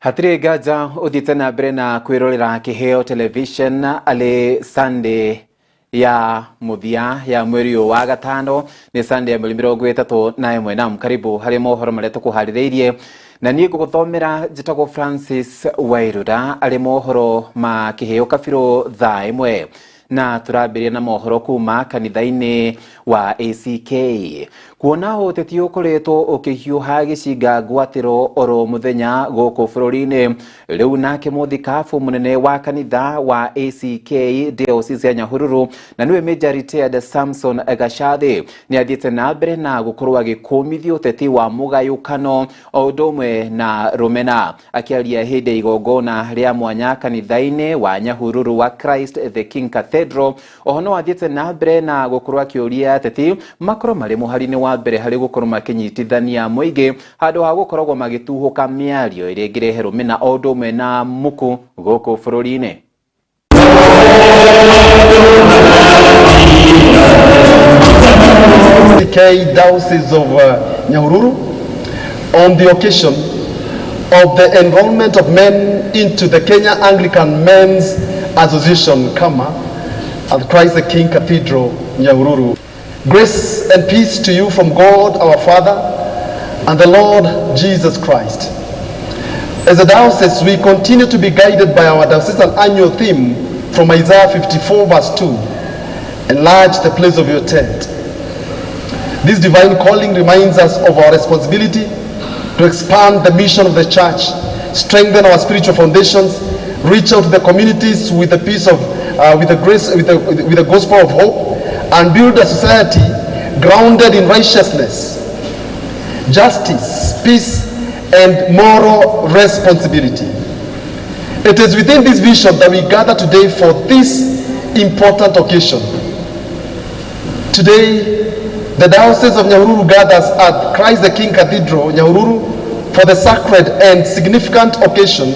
Hatirĩ nganja ũthiĩte na mbere na kwĩrorera Kĩheo Television arĩ Sunday ya mũthia ya mweri ũyũ wa gatano, nĩ Sunday ya mweri 31. Nam karibu harĩ mohoro marĩa tũkũharĩrĩirie, na niĩ ngũgũthomera njĩtagwo Francis Wairura, arĩ mohoro ma Kĩheo kabirũ thaa 1. Na tũrambĩrĩria na mohoro kuma kanitha-inĩ wa ACK. Kuona ũteti ũkoretwo ũkĩhiũha gĩcinga ngwatĩro oro mũthenya gũkũ bũrũri-inĩ, rĩu nake mũthikabu mũnene wa kanitha wa ACK Diocese ya Nyahururu, na nĩwe Major Retired Samson Gachathi, nĩ athiĩte na mbere na gũkorwo agĩkũmithia ũteti wa mũgayũkano o ũndũ ũmwe na rũmena. Akĩaria hĩndĩ ya igongona rĩa mwanya kanitha-inĩ wa Nyahururu wa Christ the King Cathedral, oho no athiĩte na mbere na gũkorwo akĩũria ateti makorwo marĩ mũhari-inĩ wa mbere harĩ gũkorwo makĩnyitithania mũingĩ handũ ha gũkoragwo magĩtuhũka mĩario ĩrĩa ĩngĩrehe rũmena o ũndũ ũmwe na muku gũkũ bũrũri-inĩ. K Diocese of Nyahururu on the occasion of the enrollment of men into the Kenya Anglican Men's Association, KAMA, at Christ the King Cathedral, Nyahururu. Grace and peace to you from God our Father and the Lord Jesus Christ. As a diocese, we continue to be guided by our diocesan annual theme from Isaiah 54 verse 2, enlarge the place of your tent. This divine calling reminds us of our responsibility to expand the mission of the church, strengthen our spiritual foundations, reach out to the communities with the peace of, with the grace, with the gospel of hope, and build a society grounded in righteousness, justice, peace, and moral responsibility. It is within this vision that we gather today for this important occasion. Today, the Diocese of Nyahururu gathers at Christ the King Cathedral, Nyahururu, for the sacred and significant occasion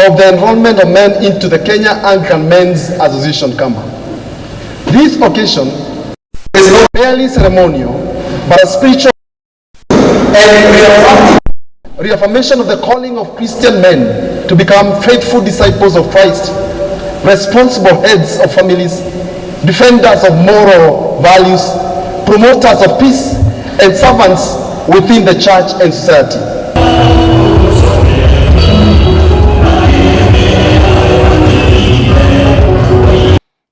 of the enrollment of men into the Kenya Anglican Men's Association, KAMA. This occasion is not merely ceremonial, but a spiritual and reaffirmation of the calling of Christian men to become faithful disciples of Christ, responsible heads of families, defenders of moral values, promoters of peace, and servants within the church and society.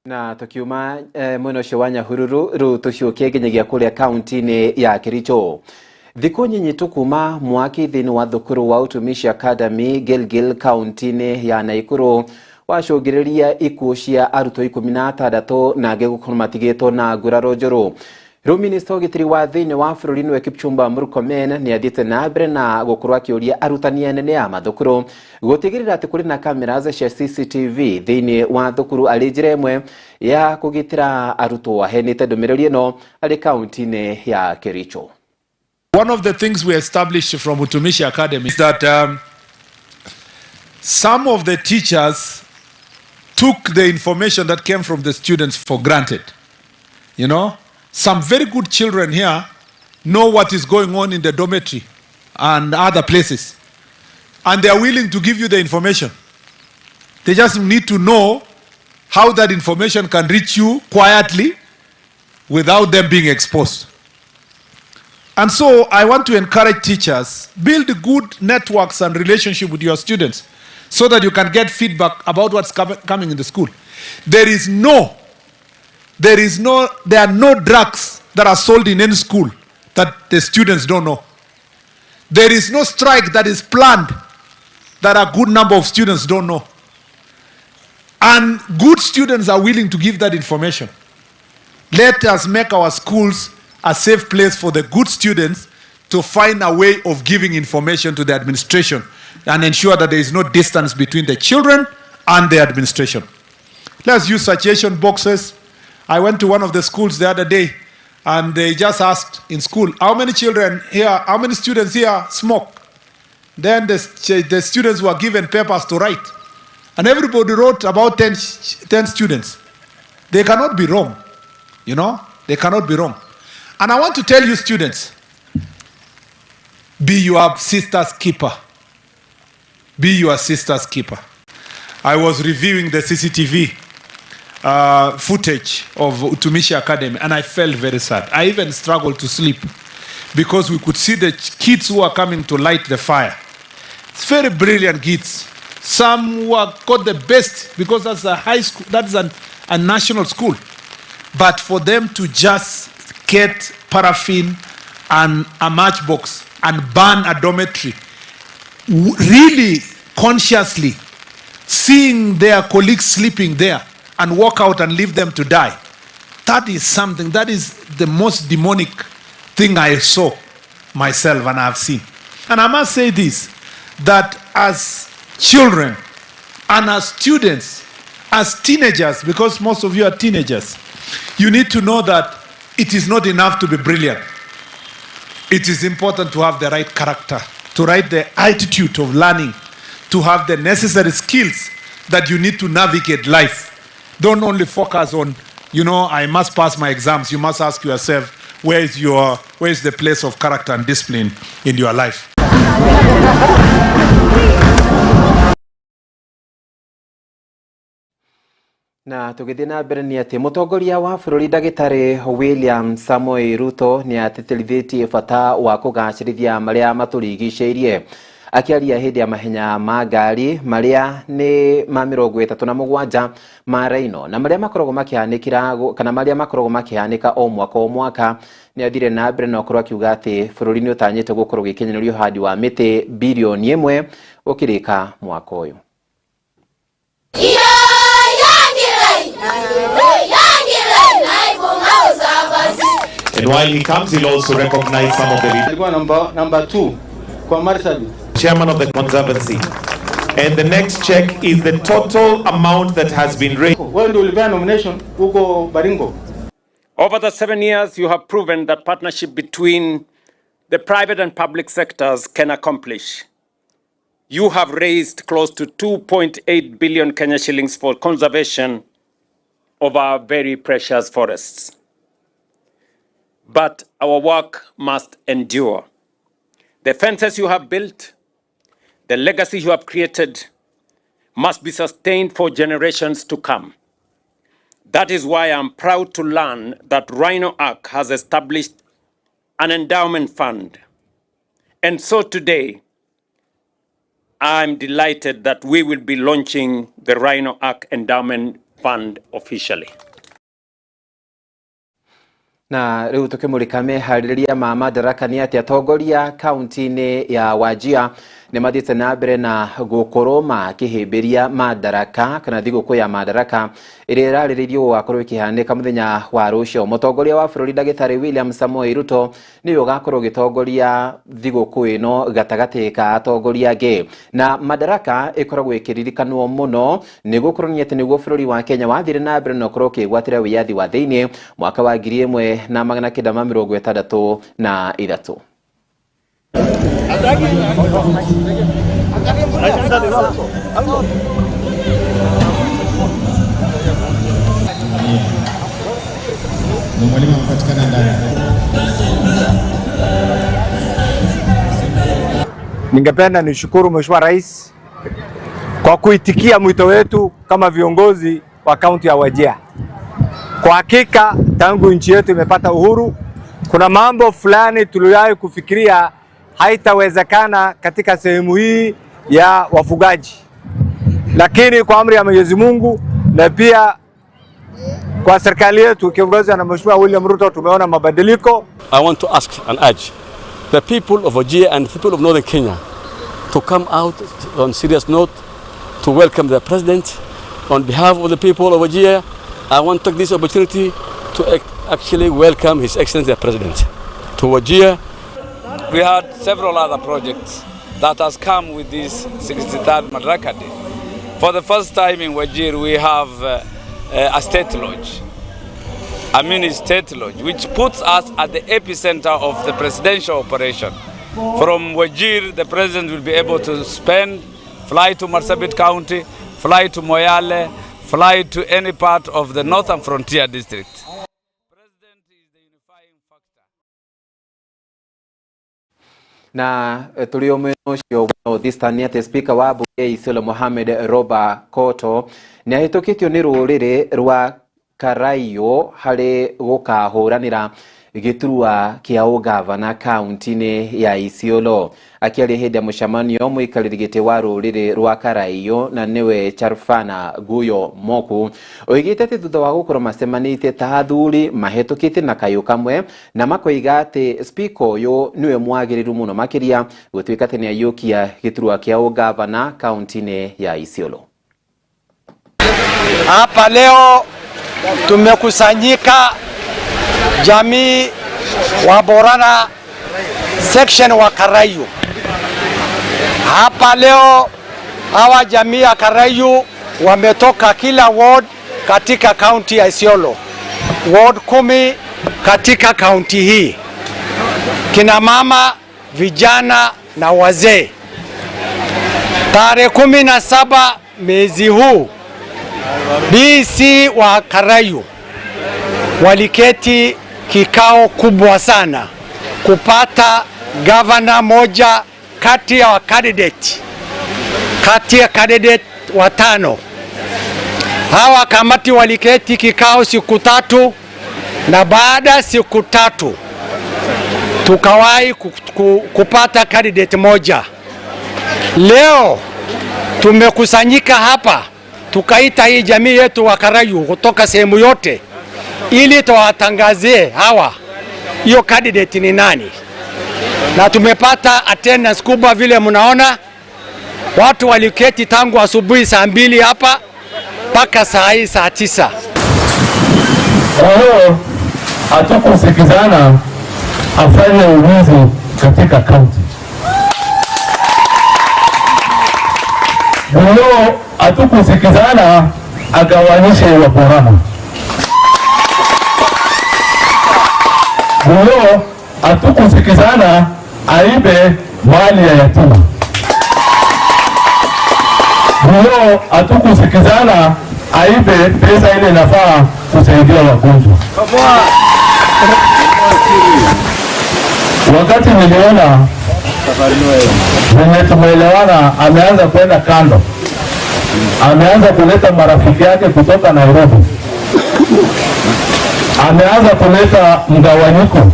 Na tukiuma mwena ũcio wa Nyahururu, rĩu tũciũkie nginyagia kũrĩa kaunti-inĩ ya Kericho. Thikũ nyinyi tu kuma mwaki thĩinĩ wa thukuru wa Utumishi Academy Gilgil kaunti-inĩ ya Naikuru wacũngĩrĩria ikuũ cia arutwo 16 na angĩ gũkorwo matigĩtwo na nguraro njũru. Rĩu minista wa ũgitĩri wa thĩinĩ wa bũrũri nĩwe Kipchumba Murkomen nĩ athiĩte na mbere na gũkorwo akĩũria arutani anene a mathukuru gũtigĩrĩra atĩ kũrĩ na cameras cia CCTV thĩinĩ wa thukuru arĩ njĩra ĩmwe ya kũgitĩra arutwo. Aheanĩte ndũmĩrĩri ĩno arĩ kaunti-inĩ ya Kericho. One of the things we established from Utumishi Academy is that some of the teachers took the information that came from the students for granted. You know, some very good children here know what is going on in the dormitory and other places. And they are willing to give you the information. They just need to know how that information can reach you quietly without them being exposed. And so I want to encourage teachers, build good networks and relationship with your students so that you can get feedback about what's coming in the school. There is no, there is no, there are no drugs that are sold in any school that the students don't know. There is no strike that is planned that a good number of students don't know. And good students are willing to give that information. Let us make our schools a safe place for the good students to find a way of giving information to the administration and ensure that there is no distance between the children and the administration. Let's use suggestion boxes. I went to one of the schools the other day and they just asked in school, how many children here, how many students here smoke? Then the students were given papers to write. And everybody wrote about 10 students. They cannot be wrong. You know, they cannot be wrong. And I want to tell you students, be your sister's keeper. Be your sister's keeper. I was reviewing the CCTV footage of Utumishi Academy, and I felt very sad. I even struggled to sleep because we could see the kids who are coming to light the fire. It's very brilliant kids. Some who have got the best because that's a high school, that's a national school. But for them to just get paraffin and a matchbox and burn a dormitory, really consciously seeing their colleagues sleeping there and walk out and leave them to die. That is something, that is the most demonic thing I saw myself and I've seen. And I must say this, that as children and as students, as teenagers, because most of you are teenagers, you need to know that it is not enough to be brilliant. It is important to have the right character, to write the attitude of learning, to have the necessary skills that you need to navigate life. Don't only focus on, I must pass my exams. You must ask yourself, where is the place of character and discipline in your life? Na tũgĩthiĩ na mbere nĩ atĩ mũtongoria wa bũrũri ndagĩtarĩ William Samoei Ruto nĩ atĩtĩrithĩtie bata wa kũgacĩrithia marĩa matũrigicĩirie. Akĩaria hĩndĩ ya mahenya ma ngari marĩa nĩ ma 37 ma Rhino na marĩa makoragwo makĩhanĩkĩra kana marĩa makoragwo makĩhanĩka o mwaka o mwaka, nĩ athire na mbere na ũkorwo akiuga atĩ bũrũri nĩ ũtanyĩte gũkorwo ũgĩkinyanĩria ũhandi wa mĩtĩ 1 bilioni ũkĩrĩka mwaka ũyũ. And while he comes, he'll also recognize some of the leaders. Alikuwa namba 2 kwa Marsabit. Chairman of the Conservancy. And the next check is the total amount that has been raised. Wewe ndio ulipea nomination huko Baringo. Over the 7 years, you have proven that partnership between the private and public sectors can accomplish. You have raised close to 2.8 billion Kenya shillings for conservation of our very precious forests. But our work must endure. The fences you have built, the legacy you have created, must be sustained for generations to come. That is why I'm proud to learn that Rhino Ark has established an endowment fund. And so today, I'm delighted that we will be launching the Rhino Ark Endowment Fund officially. Na rĩu tũkĩmũrĩka meharĩrĩria ma madaraka nĩ atĩ atongoria kaunti-inĩ ya Wajir nĩ mathiĩte na mbere na gũkorwo makĩhĩmbĩria madaraka kana thigũkũ ya madaraka ĩrĩa ĩrarĩrĩirio gũgakorwo ĩkĩhanĩka mũthenya wa rũciũ. Mũtongoria wa bũrũri ndagĩtarĩ William Samoei Ruto nĩwe ũgakorwo ũgĩtongoria thigũkũ ĩno gatagatĩ ka atongoria angĩ. Na madaraka ĩkoragwo ĩkĩririkanwo mũno nĩ gũkorwo nĩ atĩ nĩguo bũrũri wa Kenya wathire na mbere na ũkorwo ũkĩgwatĩra wĩyathi wa thĩinĩ mwaka wa 1963. Na mwalimu amepatikana ndani. Ningependa nishukuru Mheshimiwa Rais kwa kuitikia mwito wetu kama viongozi wa kaunti ya Wajir. Kwa hakika tangu nchi yetu imepata uhuru, kuna mambo fulani tuliwahi kufikiria haitawezekana katika sehemu hii ya wafugaji, lakini kwa amri ya Mwenyezi Mungu na pia kwa serikali yetu kiongozwa na Mheshimiwa William Ruto tumeona mabadiliko. I want to ask and urge the people of Wajir and the people of Northern Kenya to come out on serious note to welcome the president. On behalf of the people of Wajir, I want to take this opportunity to actually welcome His Excellency the President to Wajir. We had several other projects that has come with this 63rd Madaraka Day. For the first time in Wajir, we have a state lodge, a mini state lodge, which puts us at the epicenter of the presidential operation. From Wajir, the president will be able to fly to Marsabit County, fly to Moyale, fly to any part of the Northern Frontier District. Na tũrĩ o mwena ũcio wa North Eastern nĩ atĩ speaker wa mbunge ya Isiolo Mohamed Roba Koto nĩ ahĩtũkĩtio nĩ rũrĩrĩ rwa Karaio harĩ gũkahũranĩra gĩturwa kĩa ũgavana kaunti-inĩ ya Isiolo. Akĩaria hĩndĩ ya mũcemanio mũikarĩri gĩtĩ wa rũrĩrĩ rwa Karaio na nĩwe Charfana Guyo Moku oigĩte atĩ thutha wa gũkorwo macemanĩtie ta athuri mahĩtũkĩte na kayũ kamwe na makoiga atĩ spika ũyũ nĩwe mwagĩrĩru mũno makĩria gũtuĩka atĩ nĩaiyũkia gĩturwa kĩa ũgavana kaunti-inĩ ya Isiolo. Hapa leo tumekusanyika jamii wa Borana section wa Karayu. Hapa leo hawa jamii ya Karayu wametoka kila ward katika kaunti ya Isiolo, ward 10 katika kaunti hii, kina mama, vijana na wazee. Tarehe 17 mwezi huu BC wa Karayu waliketi kikao kubwa sana kupata gavana moja kati ya candidate, kati ya candidate 5. Hawa kamati waliketi kikao siku 3, na baada siku 3 tukawahi kupata candidate moja. Leo tumekusanyika hapa tukaita hii jamii yetu wa Karayu kutoka sehemu yote ili tuwatangazie hawa hiyo candidate ni nani, na tumepata attendance kubwa vile mnaona. Watu waliketi tangu asubuhi saa 2 hapa mpaka saa hii saa 9. Kwa hiyo hatukusikizana afanye uwizi katika kaunti. Leo hatukusikizana agawanyishe wa Borana. Leo hatukusikizana aibe mali ya yatima. Leo hatukusikizana aibe pesa ile inafaa kusaidia wagonjwa. Wakati niliona venye tumeelewana, ameanza kwenda kando, ameanza kuleta marafiki yake kutoka Nairobi, ameanza kuleta mgawanyiko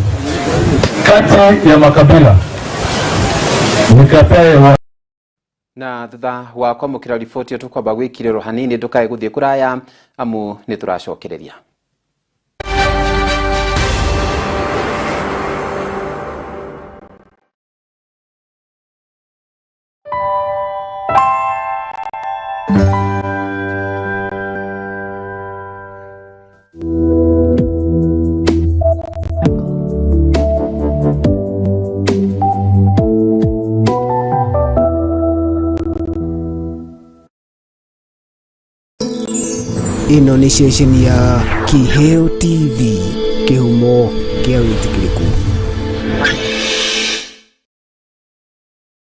kati ya makabila. Nikapewa na thutha wa kwamũkĩra riboti ĩyo tũkwamba gwĩkirĩrwo hanini ndũkae gũthiĩ kũraya amu nĩ tũracokereria. Ĩno nĩ ceceni ya Kiheo TV, kĩhumo kĩa wĩtĩkĩrĩku.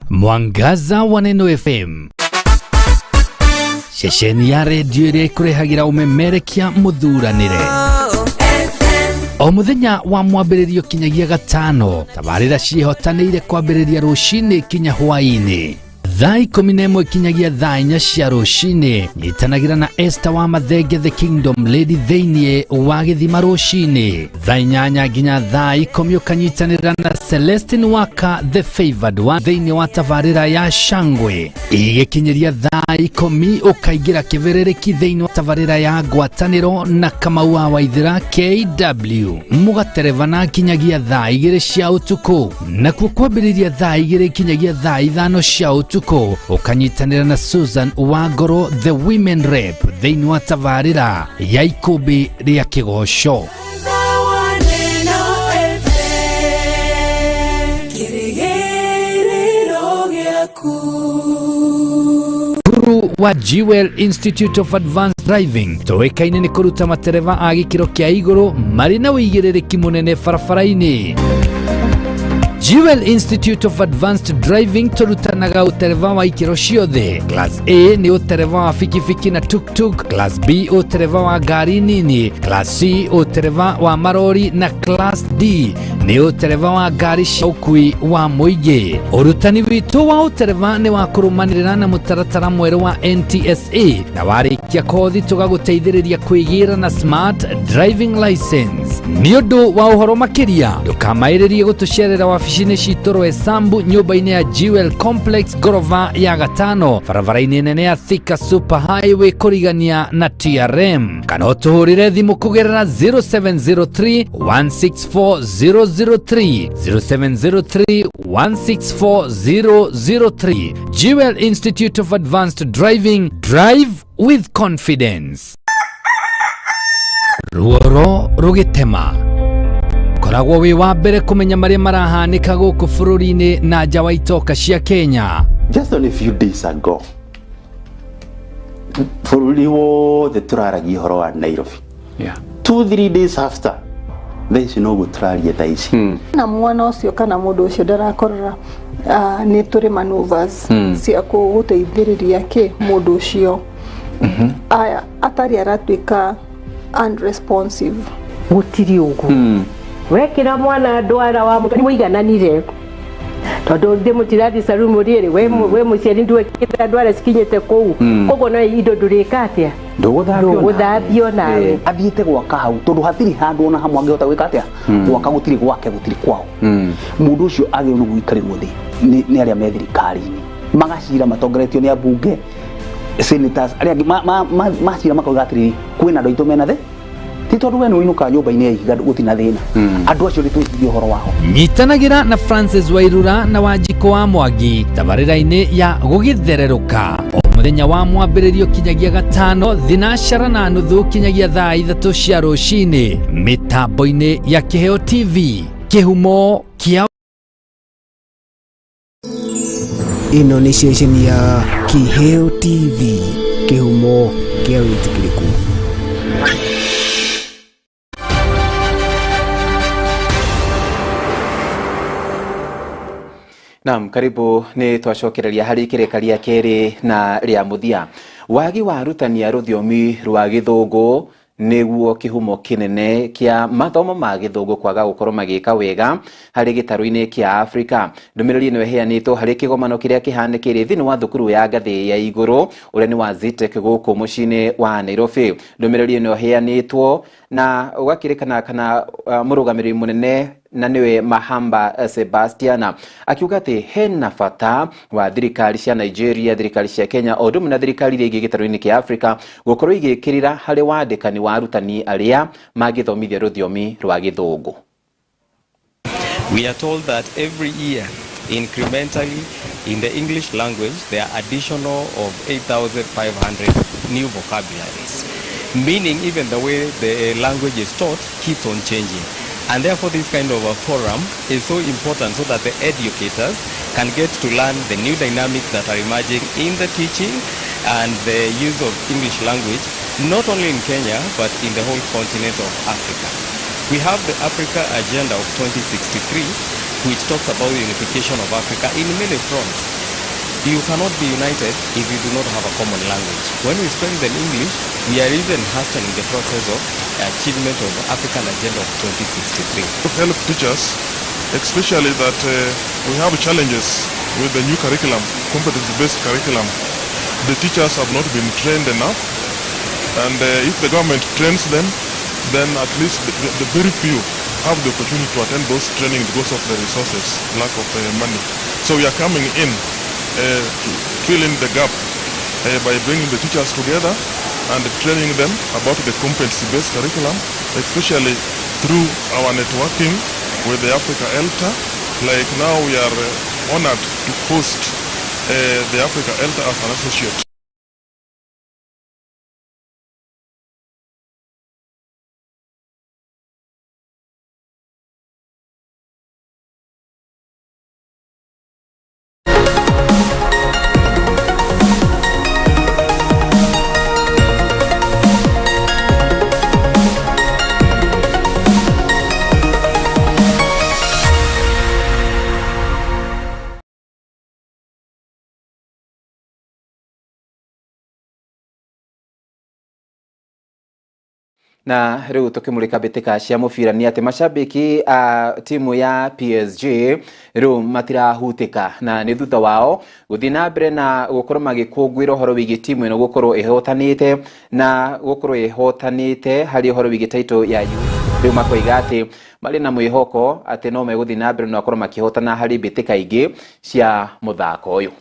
Mwangaza wa Neno FM, ceceni ya redio ĩrĩa ĩkũrehagĩra ũmemerekia mũthuranĩre o mũthenya wa mwambĩrĩrio kinyagia gatano. Tabarĩra ciĩhotanĩire kwambĩrĩria rũcinĩ kinya hwaĩ-inĩ thaa 11 kinyagia thaa 4 cia rũcinĩ. Nyitanagĩra na Esther wa Mathenge the Kingdom Lady thĩinĩ wa gĩthima rũcinĩ thaa 8 nginya thaa 10, ũkanyitanĩra na Celestine Waka the Favored wa thĩinĩ wa tabarĩra ya Shangwe. Igĩkinyĩria thaa 10 ũkaingĩra kĩbĩrĩrĩki thĩinĩ wa tabarĩra ya ngwatanĩro na Kamau wa Waithĩra KW, mũgaterebana kinyagia thaa 2 cia ũtukũ. Nakuo kwambĩrĩria thaa 2 kinyagia thaa 5 cia ũtukũ ũkanyitanĩra na Susan Wangoro the Women Rep thĩinĩ wa tabarĩra ya ikũmbĩ rĩa kĩgoco. Cukuru wa Jewel Institute of Advanced Driving tũĩkaine nĩ kũruta matereba a gĩkĩro kĩa igũrũ marĩ na ũigĩrĩrĩki mũnene barabara-inĩ. Jewel Institute of Advanced Driving tũrutanaga ũtereba wa ikĩro ciothe. Class A nĩ ũtereba wa bikibiki na tuktuk, Class B ũtereba wa ngari nini, Class C ũtereba ũtereba wa marori na Class D nĩ ũtereba wa ngari cia ũkui wa mũingĩ. Ũrutani witũ wa ũtereba nĩ wa kũrũmanĩrĩra na mũtaratara mwerũ wa NTSA, na warĩkia kothi tũgagũteithĩrĩria kwĩgĩra na smart driving license. Nĩ ũndũ wa ũhoro makĩria ndũkamaĩrĩrie gũtũcerera wabici-inĩ citũ Roysambu nyũmba-inĩ ya Jewel Complex ngorova ya gatano barabara-inĩ nene ya Thika Super Highway kũrigania na TRM, kana ũtũhũrĩre thimũ kũgerera 0703 164 003, 0703 164 003. Jewel Institute of Advanced Driving, drive with confidence. Ruoro rũgĩtema, koragwo wĩ wa mbere kũmenya marĩa marahanĩka gũkũ bũrũri-inĩ na nja wa itoka cia Kenya. Just only few days ago, bũrũri wothe tũraragia ũhoro wa Nairobi. 2-3 days after, thaa ici noguo tũraria thaa ici. Na mwana ũcio kana mũndũ ũcio ndarakorora, nĩ tũrĩ maneuvers cia gũteithĩrĩria kĩ mũndũ ũcio aya atarĩ aratuĩka unresponsive. Gũtirĩ ũguo wekĩra mwana ndwara wa mũtwe mũigananire, tondũ thĩ mũtirathi carumu rĩrĩ we mũciari ndwekĩra ndwara cikinyĩte kũu. Koguo no indo ndũrĩka atĩa? Ndũgũthambio nawe. Athiĩte gwaka hau tondũ hatirĩ handũ ona hamwe angĩhota gwĩka atĩa, gwaka gũtirĩ gwake, gũtirĩ kwao. Mũndũ ũcio agĩrĩirwo nĩ gũikarĩrwo thĩ nĩ arĩa me thirikari-inĩ, magacira matongoretio nĩ ambunge, senators arĩa angĩ, macira makauga atĩrĩrĩ, kwĩna andũ aitũ mena thĩ, ti tondũ we nĩ ũinũkaga nyũmba-inĩ ya ihiga gũtirĩ na thĩna. Andũ acio nĩ twĩcirie ũhoro wao. Nyitanagĩra na Francis Wairura na Wanjikũ wa Mwangi tabarĩra-inĩ ya gũgĩthererũka o mũthenya wa mwambĩrĩrio kinyagia gatano 9:30 kinyagia thaa 3 cia rũcinĩ mĩtambo-inĩ ya Kĩheo TV, kĩhumo kĩa Ĩno nĩ ceceni ya Kĩheo TV, kĩhumo kĩa wĩtĩkĩrĩku. Naam, karibu. Nĩ twacokereria harĩ ikĩrĩka rĩa kerĩ na rĩa mũthia. Wagi wa arutani a rũthiomi rwa gĩthũngũ nĩguo kĩhumo kĩnene kĩa mathomo ma gĩthũngũ kwaga gũkorwo magĩka wega harĩ gĩtarũ-inĩ kĩa Afrika. Ndũmĩrĩri ĩno ĩheanĩtwo harĩ kĩgomano kĩrĩa kĩhanĩkĩire thĩinĩ wa thukuru ya ngathĩ ya igũrũ ũrĩa nĩ wa Zetech gũkũ mũciĩ-inĩ wa Nairobi. Ndũmĩrĩri ĩno ĩheanĩtwo na ũgakĩrĩkana kana mũrũgamĩrĩri mũnene na nĩwe Mahamba Sebastiana akiuga atĩ hena bata wa thirikari cia Nigeria, thirikari cia Kenya o ũndũ ũmwe na thirikari iria ingĩ gĩtarũ-inĩ kĩa Afrika gũkorwo igĩkĩrĩra harĩ wandĩkani wa arutani arĩa mangĩthomithia rũthiomi rwa gĩthũngũ. We are told that every year, incrementally, in the English language, there are additional of 8,500 new vocabularies, meaning even the way the language is taught keeps on changing. And therefore, this kind of a forum is so important so that the educators can get to learn the new dynamics that are emerging in the teaching and the use of English language, not only in Kenya, but in the whole continent of Africa. We have the Africa Agenda of 2063, which talks about the unification of Africa in many fronts. You cannot be united if you do not have a common language. When we strengthen English, we are even hastening the process of achievement of African Agenda of 2063. To help teachers, especially that we have challenges with the new curriculum, competency-based curriculum. The teachers have not been trained enough, and if the government trains them, then at least the very few have the opportunity to attend those training because of the resources, lack of money. So we are coming in to fill in the gap by bringing the teachers together and training them about the competency-based curriculum, especially through our networking with the Africa ELTA. Like now we are honored to host the Africa ELTA as an associate. Na rĩu tũkĩmũrĩka mbĩtĩka cia mũbira nĩ atĩ macambĩki a timu ya PSG rĩu matirahutĩka, na nĩ thutha wao gũthiĩ na mbere na gũkorwo magĩkũngũĩra ũhoro wĩgiĩ timu ĩno gũkorwo ĩhotanĩte na gũkorwo ĩhotanĩte harĩ ũhoro wĩgiĩ title ya rĩu makoiga atĩ marĩ na mwĩhoko atĩ no megũthiĩ na mbere na gũkorwo makĩhotana harĩ mbĩtĩka ingĩ cia mũthako ũyũ.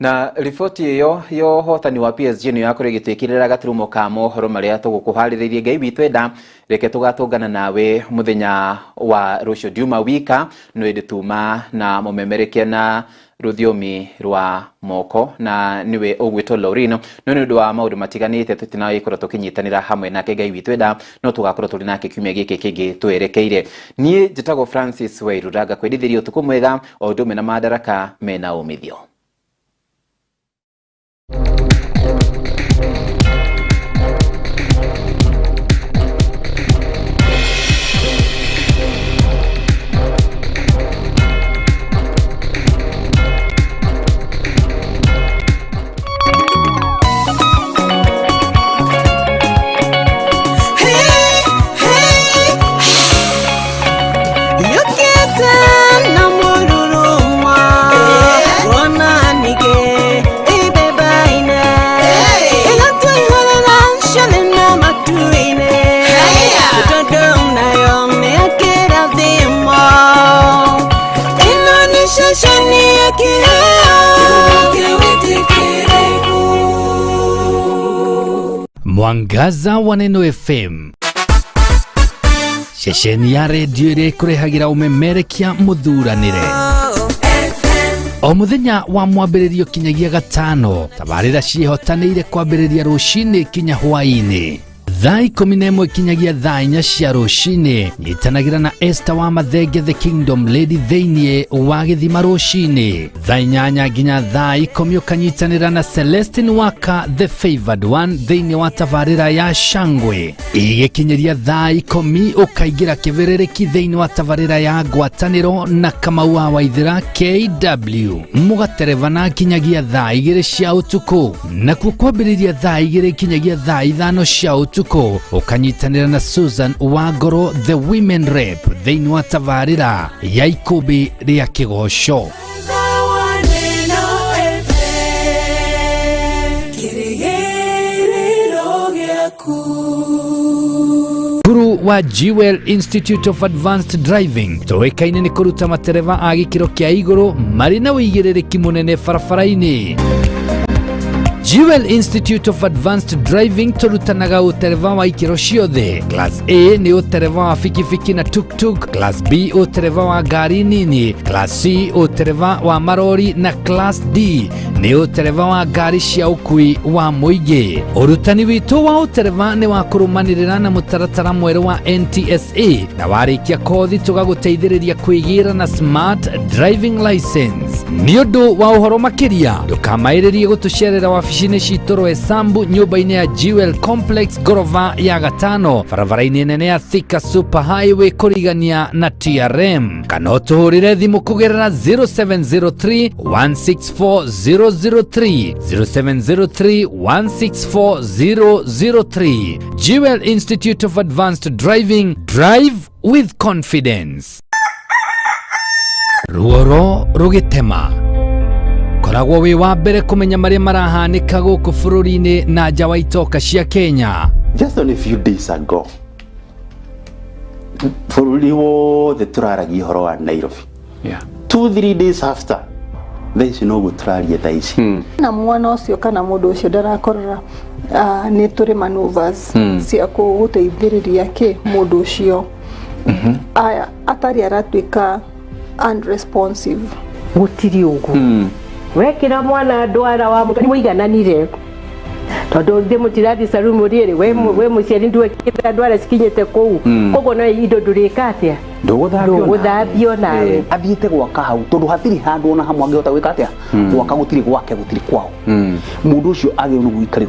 Na riboti ĩyo ya ũhotani wa PSG nĩyo yakorwo ĩgĩtwĩkĩrĩra gaturumo ka mohoro marĩa tũgũkũharĩrĩirie. Ngai witũ enda reke tũgatũngana nawe mũthenya wa rũciũ ndiuma wika no ĩndĩ tuma na mũmemerekia na rũthiomi rwa moko na niwe ũgwĩtwo Laurino, no nĩ ũndũ wa maũndũ matiganĩte tũtinagĩkorwo tũkĩnyitanĩra hamwe nake. Ngai witũ enda no tũgakorwo tũrĩ nake kiumia gĩkĩ kĩngĩ twerekeire. Niĩ njĩtagwo Francis Wairura, ngakwendithĩria ũtukũ mwega o ũndũ ũmwe na Madaraka mena umithio. Mwangaza wa Neno FM, ceceni ya redio ĩrĩa ĩkũrehagĩra ũmemerekia mũthuranĩre o mũthenya wa mwambĩrĩrio kinyagia gatano. Tabarĩra ciĩhotanĩire kwambĩrĩria rũcinĩ kinya hwaĩ-inĩ thaa 11 kinyagia thaa 4 cia rũcinĩ. Nyitanagĩra na Esther wa Mathenge the Kingdom Lady thĩinĩ wa gĩthima rũcinĩ thaa 8 nginya thaa 10 ũkanyitanĩra na Celestine Waka the Favored One thĩinĩ wa tabarĩra ya Shangwe. Igĩkinyĩria thaa 10 ũkaingĩra kĩbĩrĩrĩki thĩinĩ wa tabarĩra ya Ngwatanĩro na Kamau wa Waithĩra KW mũgaterebana kinyagia thaa 2 cia ũtukũ, nakuo kwambĩrĩria thaa 2 kinyagia thaa 5 cia ũtukũ ũkanyitanĩra na Susan Wangoro the Women Rep thĩinĩ wa tabarĩra ya Ikũmbĩ rĩa Kĩgoco. Cukuru wa Jewel Institute of Advanced Driving tũĩkaine nĩ kũruta matereba a gĩkĩro kĩa igũrũ marĩ na ũigĩrĩrĩki mũnene barabara-inĩ. Jewel Institute of Advanced Driving tũrutanaga ũtereba wa ikĩro ciothe. Class A nĩ ũtereba wa bikibiki na tuk-tuk, Class B ũtereba wa ngari nini, Class C ũtereba wa marori na Class D nĩ ũtereba wa ngari cia ũkui wa mũingĩ. Ũrutani witũ wa ũtereba nĩ wa kũrũmanĩrĩra na mũtaratara mwerũ wa NTSA, na warĩkia kothi tũgagũteithĩrĩria kwĩgĩra na smart driving license. Nĩ ũndũ wa ũhoro makĩria ndũkamaĩrĩrie gũtũcerera wabici-inĩ citũ Roysambu nyũmba-inĩ ya Jewel Complex ngorova ya gatano barabara-inĩ nene ya Thika Super Highway kũrigania na TRM, kana ũtũhũrĩre thimũ kũgerera 0703 164 003 0703 164 003. Jewel Institute of Advanced Driving, drive with confidence. Ruoro rũgĩtema, koragwo wĩ wa mbere kũmenya marĩa marahanĩka gũkũ bũrũri-inĩ na nja wa itoka cia Kenya. Just only a few days ago bũrũri wothe tũraragia ũhoro wa Nairobi. 2-3 days after thaa ici noguo tũraria thaa ici. Na mwana ũcio kana mũndũ ũcio ndarakorora nĩ tũrĩ maneuvers cia gũteithĩrĩria kĩ mũndũ ũcio atarĩ aratuĩka unresponsive. Gũtirĩ ũguo wekĩra mwana ndwara wa mũtwe nĩ mũigananire, Tondũ thĩ mũtirathi saluni rĩ, we mũciari ndwekĩra ndwara cikinyĩte kũu. Koguo no indo ndũrĩka atĩa? Ndũgũthambio nawe. Athiĩte gwaka hau tondũ hatirĩ handũ ona hamwe angĩhota gwĩka atĩa, gwaka gũtirĩ gwake, gũtirĩ kwao. Mũndũ ũcio agĩrĩirwo nĩ gũikarĩrwo.